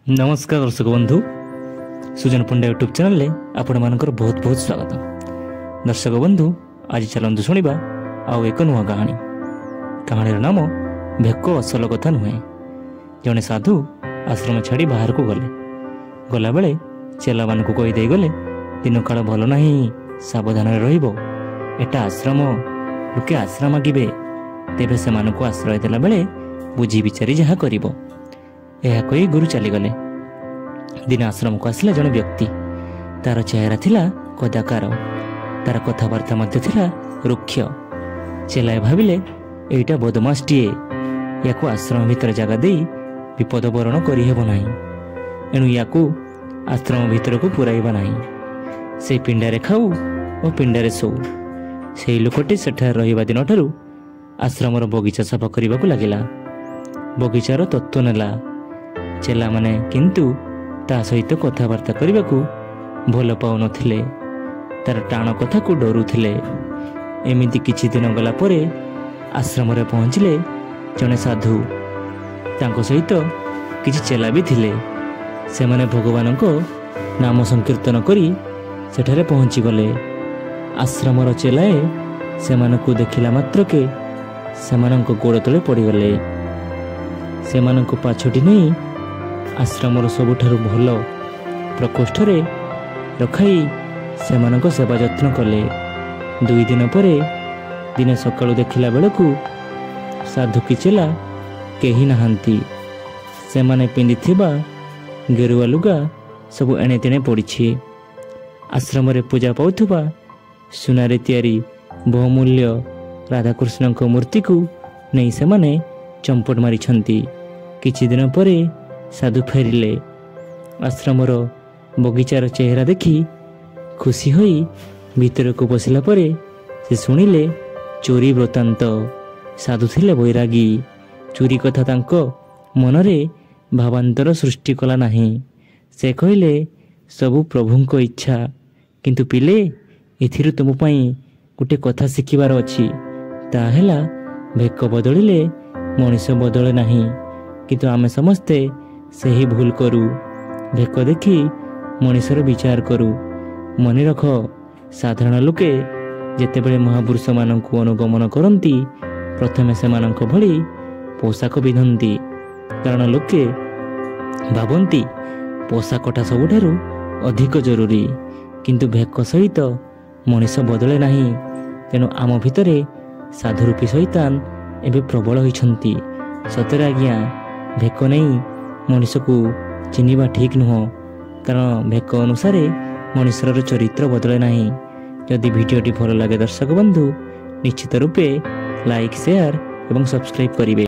ନମସ୍କାର ଦର୍ଶକ ବନ୍ଧୁ, ସୁଜନ ପଣ୍ଡା ୟୁଟ୍ୟୁବ୍ ଚ୍ୟାନେଲରେ ଆପଣମାନଙ୍କର ବହୁତ ବହୁତ ସ୍ୱାଗତ। ଦର୍ଶକ ବନ୍ଧୁ, ଆଜି ଚାଲନ୍ତୁ ଶୁଣିବା ଆଉ ଏକ ନୂଆ କାହାଣୀ। କାହାଣୀର ନାମ ଭେକ ଅସଲ କଥା ନୁହେଁ। ଜଣେ ସାଧୁ ଆଶ୍ରମ ଛାଡ଼ି ବାହାରକୁ ଗଲେ। ଗଲାବେଳେ ଚେଲାମାନଙ୍କୁ କହିଦେଇ ଗଲେ, ଦିନକାଳ ଭଲ ନାହିଁ, ସାବଧାନରେ ରହିବ। ଏଟା ଆଶ୍ରମ, ଲୋକେ ଆଶ୍ରମ ମାଗିବେ, ତେବେ ସେମାନଙ୍କୁ ଆଶ୍ରୟ ଦେଲାବେଳେ ବୁଝି ବିଚାରି ଯାହା କରିବ। ଏହା କହି ଗୁରୁ ଚାଲିଗଲେ। ଦିନେ ଆଶ୍ରମକୁ ଆସିଲା ଜଣେ ବ୍ୟକ୍ତି। ତାର ଚେହେରା ଥିଲା କଦାକାର, ତାର କଥାବାର୍ତ୍ତା ମଧ୍ୟ ଥିଲା ରୁକ୍ଷ। ଚେଲାଏ ଭାବିଲେ, ଏଇଟା ବଦମାସଟିଏ, ୟାକୁ ଆଶ୍ରମ ଭିତରେ ଜାଗା ଦେଇ ବିପଦ ବରଣ କରିହେବ ନାହିଁ, ଏଣୁ ୟାକୁ ଆଶ୍ରମ ଭିତରକୁ ପୁରାଇବା ନାହିଁ। ସେ ପିଣ୍ଡାରେ ଖାଉ ଓ ପିଣ୍ଡାରେ ଶୋଉ। ସେଇ ଲୋକଟି ସେଠାରେ ରହିବା ଦିନଠାରୁ ଆଶ୍ରମର ବଗିଚା ସଫା କରିବାକୁ ଲାଗିଲା। ବଗିଚାର ତତ୍ତ୍ୱ ନେଲା। ଚେଲାମାନେ କିନ୍ତୁ ତା ସହିତ କଥାବାର୍ତ୍ତା କରିବାକୁ ଭଲ ପାଉନଥିଲେ, ତାର ଟାଣ କଥାକୁ ଡରୁଥିଲେ। ଏମିତି କିଛି ଦିନ ଗଲା ପରେ ଆଶ୍ରମରେ ପହଞ୍ଚିଲେ ଜଣେ ସାଧୁ। ତାଙ୍କ ସହିତ କିଛି ଚେଲା ବି ଥିଲେ। ସେମାନେ ଭଗବାନଙ୍କ ନାମ ସଂକୀର୍ତ୍ତନ କରି ସେଠାରେ ପହଞ୍ଚିଗଲେ। ଆଶ୍ରମର ଚେଲାଏ ସେମାନଙ୍କୁ ଦେଖିଲା ମାତ୍ରକେ ସେମାନଙ୍କ ଗୋଡ଼ ତଳେ ପଡ଼ିଗଲେ। ସେମାନଙ୍କୁ ପାଛୋଟି ନେଇ ଆଶ୍ରମର ସବୁଠାରୁ ଭଲ ପ୍ରକୋଷ୍ଠରେ ରଖାଇ ସେମାନଙ୍କ ସେବା ଯତ୍ନ କଲେ। 2 ଦିନ ପରେ ଦିନେ ସକାଳୁ ଦେଖିଲା ବେଳକୁ ସାଧୁ କି ଚେଲା କେହି ନାହାନ୍ତି। ସେମାନେ ପିନ୍ଧିଥିବା ଗେରୁଆ ଲୁଗା ସବୁ ଏଣେ ତେଣେ ପଡ଼ିଛି। ଆଶ୍ରମରେ ପୂଜା ପାଉଥିବା ସୁନାରେ ତିଆରି ବହୁମୂଲ୍ୟ ରାଧାକୃଷ୍ଣଙ୍କ ମୂର୍ତ୍ତିକୁ ନେଇ ସେମାନେ ଚମ୍ପଟ ମାରିଛନ୍ତି। କିଛି ଦିନ ପରେ ସାଧୁ ଫେରିଲେ। ଆଶ୍ରମର ବଗିଚାର ଚେହେରା ଦେଖି ଖୁସି ହୋଇ ଭିତରକୁ ପଶିଲା ପରେ ସେ ଶୁଣିଲେ ଚୋରି ବୃତ୍ତାନ୍ତ। ସାଧୁ ଥିଲେ ବୈରାଗୀ। ଚୋରି କଥା ତାଙ୍କ ମନରେ ଭାବାନ୍ତର ସୃଷ୍ଟି କଲା ନାହିଁ। ସେ କହିଲେ, ସବୁ ପ୍ରଭୁଙ୍କ ଇଚ୍ଛା। କିନ୍ତୁ ପିଲେ, ଏଥିରୁ ତୁମ ପାଇଁ ଗୋଟେ କଥା ଶିଖିବାର ଅଛି। ତାହା ହେଲା, ଭେକ ବଦଳିଲେ ମଣିଷ ବଦଳେ ନାହିଁ। କିନ୍ତୁ ଆମେ ସମସ୍ତେ ସେହି ଭୁଲ କରୁ। ଭେକ ଦେଖି ମଣିଷର ବିଚାର କରୁ। ମନେ ରଖ, ସାଧାରଣ ଲୋକେ ଯେତେବେଳେ ମହାପୁରୁଷମାନଙ୍କୁ ଅନୁଗମନ କରନ୍ତି, ପ୍ରଥମେ ସେମାନଙ୍କ ଭଳି ପୋଷାକ ପିନ୍ଧନ୍ତି। କାରଣ ଲୋକେ ଭାବନ୍ତି ପୋଷାକଟା ସବୁଠାରୁ ଅଧିକ ଜରୁରୀ। କିନ୍ତୁ ଭେକ ସହିତ ମଣିଷ ବଦଳେ ନାହିଁ। ତେଣୁ ଆମ ଭିତରେ ସାଧୁରୂପୀ ଶୈତାନ ଏବେ ପ୍ରବଳ ହୋଇଛନ୍ତି। ସତରେ ଆଜ୍ଞା, ଭେକ ନେଇ ମଣିଷକୁ ଚିହ୍ନିବା ଠିକ୍ ନୁହଁ। କାରଣ ଭେକ ଅନୁସାରେ ମଣିଷର ଚରିତ୍ର ବଦଳେ ନାହିଁ। ଯଦି ଭିଡ଼ିଓଟି ଭଲ ଲାଗେ ଦର୍ଶକ ବନ୍ଧୁ, ନିଶ୍ଚିତ ରୂପେ ଲାଇକ୍, ସେୟାର ଏବଂ ସବସ୍କ୍ରାଇବ୍ କରିବେ।